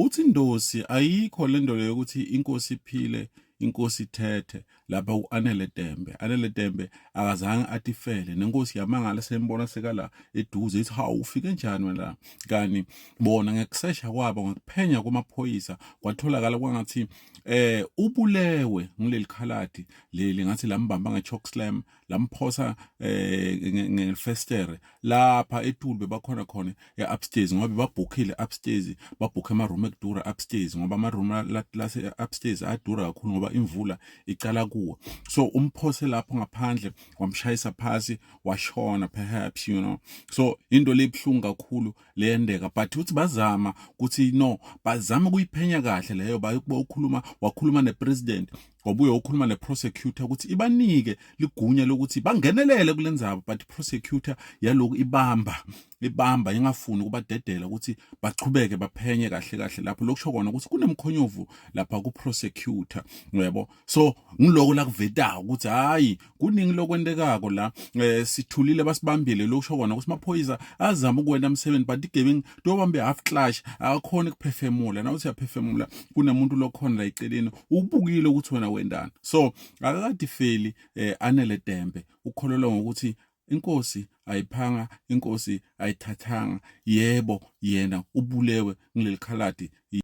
Uthi Ndosi ayikho lento leyo ukuthi inkosi iphile inkosi ithethe lapha uAnele Tembe. Anele Tembe akazange atifele nenkosi yamangala sembona sekala eduze ithi hawu ufike njani wena la kani bona ngekusesha kwabo ngekuphenya kwamaphoyisa kwatholakala kwangathi eh ubulewe ngileli khaladi leli ngathi lambamba nge-choke slam lamphosa eh ngefestere lapha etulu bebakhona khona e-upstairs ngoba bebabhukhile upstairs babhukhe ama-room ekudura upstairs ngoba ama-room lase upstairs adura kakhulu ngoba imvula icala kuwo. So umphose lapho ngaphandle wamshayisa phasi washona perhaps you know. So into lebuhlungu kakhulu leyendeka, but uthi bazama ukuthi no bazama kuyiphenya kahle leyo bayokukhuluma wakhuluma nepresident wabuye wakhuluma neprosecutor ukuthi ibanike ligunya lokuthi bangenelele kulendzaba, but prosecutor yaloku ibamba ibamba ingafuni ukubadedela ukuthi bachubeke baphenye kahle kahle lapho. Lokusho kona ukuthi kunemkhonyovu lapha ku prosecutor, uyabo. So ngiloko la kuvetako ukuthi hayi kuningi lokwentekako la sithulile basibambile. Lokusho kona ukuthi amaphoyisa azama ukwenta umsebenzi, but igebengu tobambe half clutch akakhona ukuphefemula. Nawuthi uyaphefemula kunemuntu lokhona la eceleni ubukile ukuthi wena wendani. So akakadifeli Anele Tembe ukholelwa ngokuthi inkosi ayiphanga, inkosi ayithathanga. Yebo, yena ubulewe ngileli khaladi.